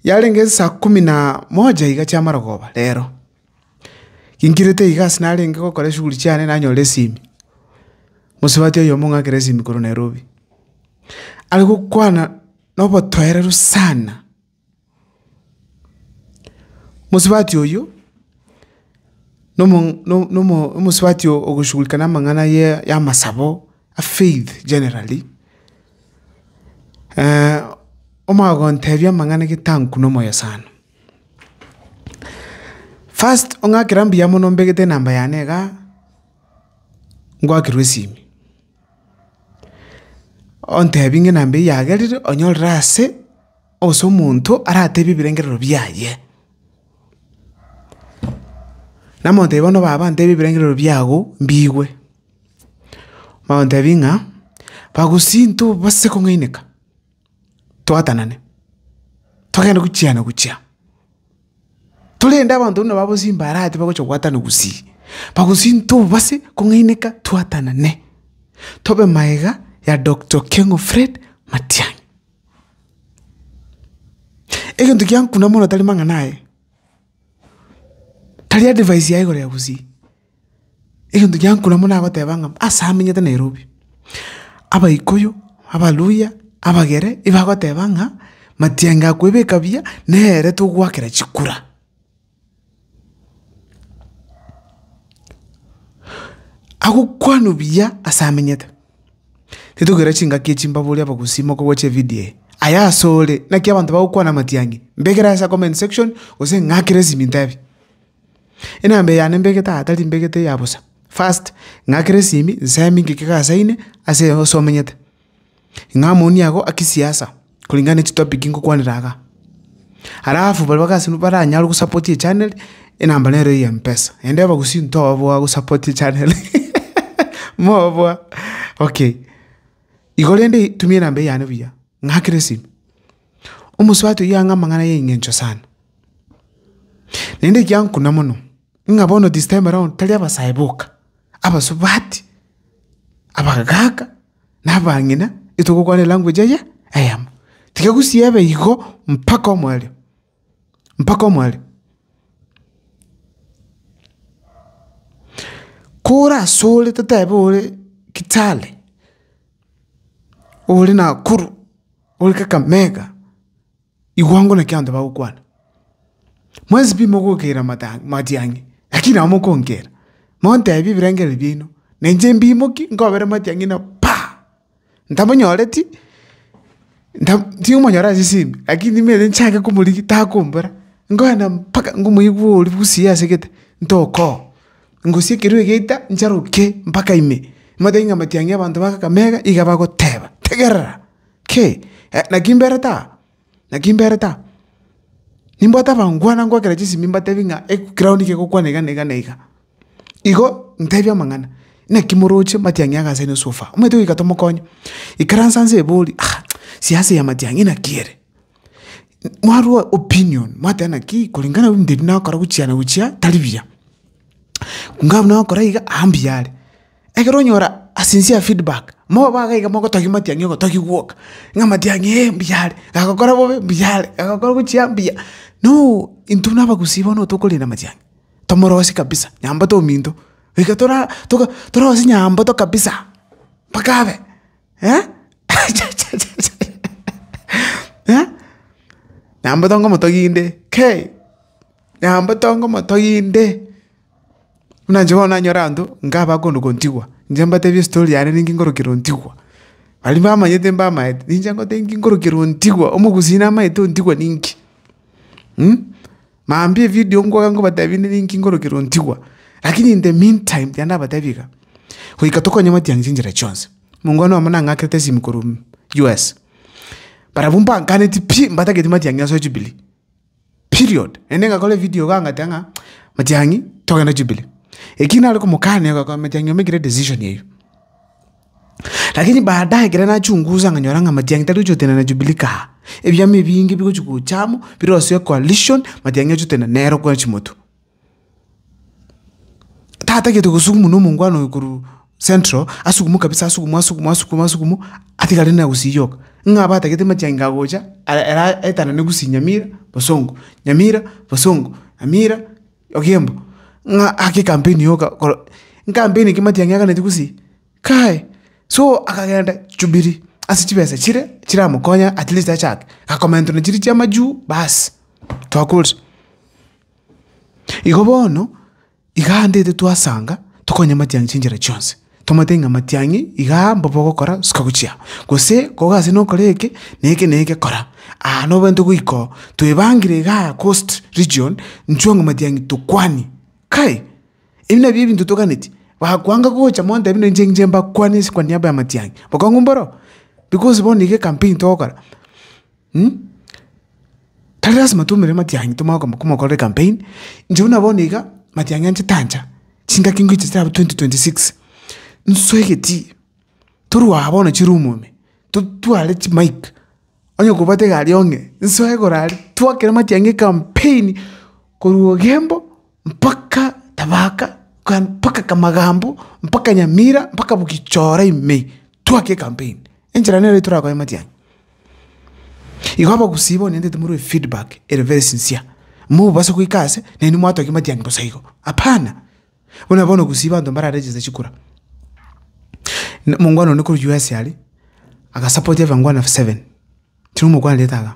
Yarenge saa kumi na moja iga chiamarogoba rero, ginkirete iga ase narenge gokora eshughuli chiane nanyora esimi, mosubati oyomo ong'akera esimi korwa Nairobi, are gokwana na obotoereru sana. Mosubati oyio, nomo no- nomo omosubati ogoshughulika na amang'ana ye ya amasabo, a faith generally, omanye gontebia amang'ana getankuna omoyo sana. First, ong'akera mbuya mono mbegete enamba yane igaa, ngwakerwa esimi, ontebie ng'a enamba eywo yagerire onyorire ase. Ase omonto aratebie ebirengerero biaye. Namotebia bono baba ntebie ebirengerero biago mbigwe. Bagontebia ng'a, bagusii ntobase kong'aineka, twatanane, togende gochiana gochia. Torende abanto buna ba Bosimba arati bagocha goatana gusii, bagusii ntobase kong'aineka twatanane, tobe magega ya Doctor Okengo Fred Matiang'i. Egento giankuna mono tari mang'ana aye, tari advice yaye igoro ya gusii, egento giankuna mono agoteba ng'a ase amenyete Nairobi, abaikuyu, abaluhya, abagere ebagoteba ng'a matiang'i akoebeka buya, nere togoakera chikura. Agokwanwa buya ase amenyete. Titogera chingaki echi mbaborie abagusii mokogocha evidio eye, aye ase ore, naki abanto bagokwana amatiang'i? Mbekere ase comment section gose ng'akere esimi ntebi. Enamba eye yane mbegete aa tari mbegete eya bosa, first, ng'akere esimi nsemi ng'ike gasaine ase ase omenyete. Ng'a amaoni ago a kisiasa kulingana ne chitopic ngokwanera igaa. Alafu baria bagasi baranyare gosupport echannel, enamba nero ya mpesa, naende abagusii ntoboa gosupport echannel moboa okay. Igo rende tumia enamba eye yane buya, ng'akere esimi, omosubati oyio ang'e amang'ana ya eng'encho sana, naende ekiankuna mono, ng'a bono this time round tari abasae boka, abasubati, abagaka. Na abang'ina, etogokwana elanguage eye eyemo. Tiga gusii ebe igo mpaka omoerio, mpaka omoerio. Kore asore totebe ore Kitale, ore Nakuru, ore Kakamega. Igwa ango naki abanto bagokwana, mwensi pi mogokera amata matiang'i, lakini nabo mokonkera, montebie ebirengererio biaino, na inche mbimokie nkobere matiang'i na paa! Ntamonyoreti, nta tingomonyora ase esimi, lakini nimanyete nchake komorigia takombora, nkoenda mpaka nkomoigwa oria gusii ase gete, ntokoo, ngosie ekerua egeita ncharoke mpaka ime, motebie ng'a matiang'i abanto ba Kakamega iga bagoteba, tegerera! Ki? Naki mberete aa? Naki mberete aa? Nimbwate abangwana ngoakera chisimi mbatebi ng'a eground kegokwana iga na iga na iga. Igo ntebie amang'ana, naki moroche matiang'i agasaine so far, omanyete goika tomokonye, ikaransa nse ebori ah siasa ya matiang'i naki ere? Mwarwa opinion, mwateba naki kulingana buna ndiri nakora gochia na gochia tari buya, kunga buna nagokora iga aa mbuya are. Ekero onyora a sincere feedback, mobe iga iga mogotogia matiang'i ogotogia gwoka, ng'a matiang'i eh mbuya are, gagokora bobe mbuya are, gagokora gochia mbuya. No, intwe buna abagusii bono tokorenda matiang'i, tomorosie kabisa, nyamboto ominto, goika tora toka torosie nyamboto kabisa, mpaka abe eh nyamboto ngomotogia inde kei, nyamboto ngomotogia inde. Buna inche bono nanyora abanto, nka bakonduka ontigwa, inche mbatebie estory yane ninki nkorokera ontigwa, baria bamanyete mbamaete, ninche ngotebia ninki nkorokera ontigwa, omogusii namaete ontigwa ninki mambia evidio nkoaka nkobatebia inde ninki nkorokera ontigwa, lakini in the meantime tiga ndabatebie iga, goika tokonye matiang'i chinchera chionsi, omongwana oyomo nang'akerete esimi korwa US, barabwo mbankaneti pi, mbatageti matiang'i asoe jubilee. Period. Naende ngakora evidio iga ngateba ng'a matiang'i togende jubilee. Eki nare komokania ngakora matiang'i omekire edecision eywo. Lakini baadaye ekero nachunguza nkanyora ng'a matiang'i tari gochi gotenena na jubilee kaa, ebiama ebinge bigochi gocha amo, birosie ecoalition, matiang'i ache gotenena nere okwana chimotu. Tatagete gosukumwa na omongwana oyo korwa. Central, asukumwe kabisa asukumwe asukumwe asukumwe asukumwe, atigare na Gusii yoka. Ng'a batagete matiang'i kagocha, ara era aetanane Gusii Nyamira, Bosongo, Nyamira, Bosongo, Nyamira, Ogembo, ng'a ake ekampeni yoka koro nkampeni ki matiang'i aganeti Gusii? Kai! So akagenda Jubilee ase chibesa chire chiramokonye at least achake, gakomentwa na chiria chia majuu baas, twakorire. Igo bono, iga ndete twasanga, tokonye matiang'i chinchera chionsi, tomanyete ng'a matiang'i igaa mbobe ogokora suka gochia aa, gose koga ase nokora eke, na eke na eke kora. Aa nobwenerete goika oo, twebangire igaa coast region, inchuo ng'a matiang'i tokwanie, kai! Ebi nabio ebinto toganeti, bakwanga gocha montebi buna inche inche mbakwanie ase kwa niaba ya matiang'i, bokong'u mboro? Because bono iga ecampaign togokora tari lasima toumere matiang'i tomanye komo komokorera ecampaign, inche buna bono iga, matiang'i anche tancha, chingaki ngoicha chirabe 2026, nsoe egetii, torwe aa bono chiroom ime, totware chimic, onye kobwate egari ong'e, nsoe igoro aria, twakere matiang'i ecampaign korwa ogembo. Mpaka Tabaka, mpaka Kamagambo, mpaka Nyamira, mpaka Bogichora ime, twake ecampaign. Enchera nere torakoe matiang'i. Igo abagusii bono nintete morue feedback ere very sincere, mobase goika ase naende mwatokia matiang'i bosa igo, hapana. Buna bono gusii banto mbararegister chikura, mongwana one korwa US aria, agasupport abangwana seven, tiri iga,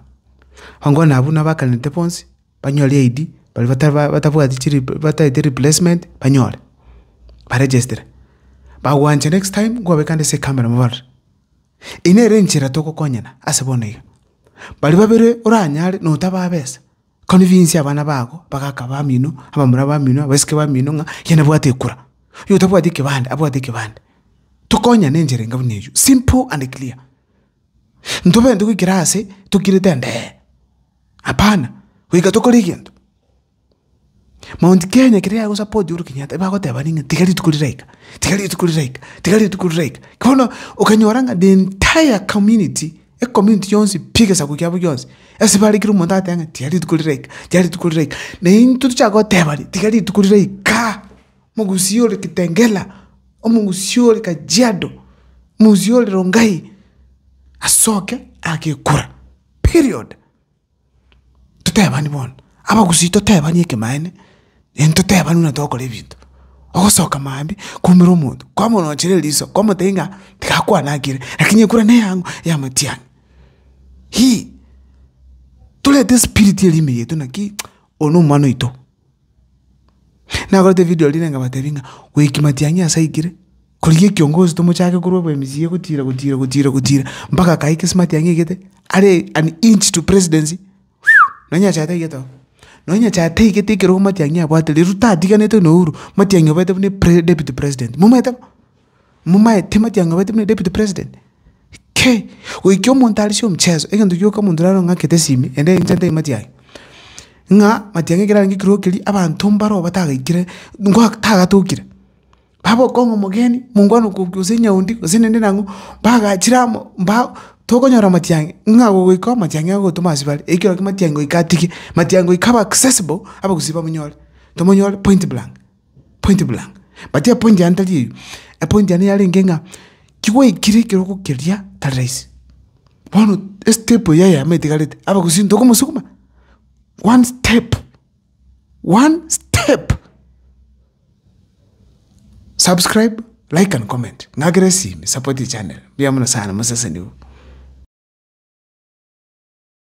abangwana abwo nabakanete bonsi. Banyore ID, baria bataba batabwati chiri bataete replacement, banyore, baregistere. Bagwancha next time, nkobabeka ande ase ecamera mobarore. Eyio nere enchera togokonyana ase bono iga. Baria babere oranyare notabaa besa, convince abana bago, bagaka bamino, abamura bamino, abaiseke bamino ng'a inche nabwate ekura. Oyo otabwati ekebande abwate ekebande. Tokonyane enchera enga buna eywo, simple and clear. Ntobwenerete goikera ase tokirete endee. Hapana, goika tokore egento. Mount Kenya keria yagosupport Uhuru Kenyatta ebagoteba ning'a tiga rituko riraika, tiga rituko riraika, tiga rituko riraika. Bono okanyora ng'a the entire community, ecommunity yonsi pi egesaku kiabo gionsi, ase bare kera omonto agateba ng'a tiga rituko riraika, tiga rituko riraika. Na intwe tochake gotebani tiga rituko riraika, omogusii ore Kitengela, omogusii ore Kajiado, omogusii ore Rongai, asoke aake ekura. Period. Totebani bono, abagusii totebani ekemaene, naende totebani buna togokora ebinto. Ogosoka mambia, kwaumera omonto, kwamonochera eriso, kwamotebia ng'a tiga akwane akire, lakini ekura neyang'o eyamatiang'i. Hii, torete espiriti eria ime yaito naki, oyo na omwana oito. Nakorete evidio riria nkabatebia ng'a goika matiang'i ase aikire, korigia ekiongozi tomochake korwa obo MCA gotira gotira gotira gotira mpaka akaika ase matiang'i aigete are an inch to presidency, nonye nyachae taigete oo, nonye nyachae taigete ekerogo matiang'i abwate riria tatiganete na Uhuru, matiang'i obete buna epre deputy president, momaete bo? Momaete matiang'i obete buna deputy president? Kei! Goika omonto arie ase omcheso, egento gioka omonto naro ng'akete esimi, ende inche ntari matiang'i, ng'a matiang'i ekero arenge ekerogo keria, abanto mbaro batagaikire, ngoa tagatokire. Bagokong'a omogeni, mongwana oko gose nyaundi, gose naende nang'o, bagachire amo mba tokonyora matiang'i, ng'a gogoika oo matiang'i agotoma ase bare, ekero ki matiang'i goika atige, matiang'i goika abe accessible, abagusii bamonyore, tomonyore point blank. Point blank. But epoint yane tari eywo, epoint yane yarenge ng'a kigwaikire ekerogo keria tari rahisi. Bono estep eywo eyemo etigarete, abagusii ntokomosuguma, one step, one step. Subscribe, like and comment. Ng'akere esimi, support echannel. Mbuya mono sana, mosesenigwe.